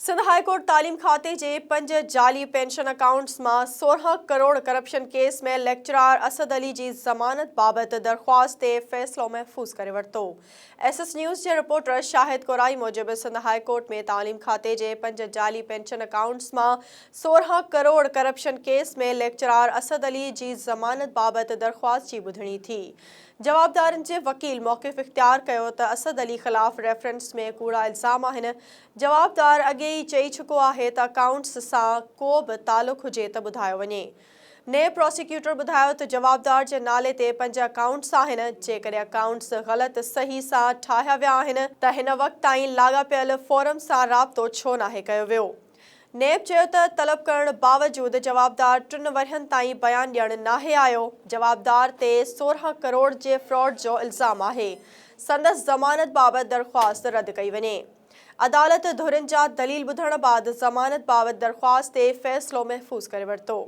Sindh high court تعليم کاتي جي پنج جعلي پينشن اڪائونٽس مان 16 crore corruption case ۾ lecturer Asad Ali جي ضمانت بابت درخواست تي فيصلو محفوظ ڪري ورتو. ايس ايس نيوز جي رپورٽر شاهد ڪورائي موجب سنڌ هاء ڪورٽ ۾ تعليم کاتي جي پنج جعلي پينشن اڪائونٽس مان 16 crore corruption case ۾ lecturer Asad Ali جي ضمانت بابت درخواست جي ٻڌڻي ٿي. جوابدارن جي وڪيل موقف اختيار ڪيو ته اسد علي خلاف ريفرنس ۾ ڪوڙا الزام آهن، جوابدار اڳي ئي چئي چڪو آهي ته اڪائونٽس سان ڪو به تعلق هجي ته ٻڌايو وڃي. نيب پراسيڪيوٽر ٻڌايو ته جوابدار جي نالي تي پنج اڪائونٽس آهن، جيڪڏهن اڪائونٽس غلط صحيح سان ٺاهيا ويا آهن ته هن وقت تائين لاڳاپيل فورم سان رابطو ڇو ناهي ڪيو ويو. نيب چيو ته طلب ڪرڻ باوجود جوابدار ٽن ورهين تائين بيان ڏيڻ ناهي آيو، جوابدار تي 16 ڪروڙ جي فراڊ جو الزام آهي، سندس ضمانت بابت درخواست رد ڪئي وڃي. عدالت ڌرين جا دليل ٻڌڻ بعد ضمانت بابت درخواست تي فيصلو محفوظ ڪري ورتو.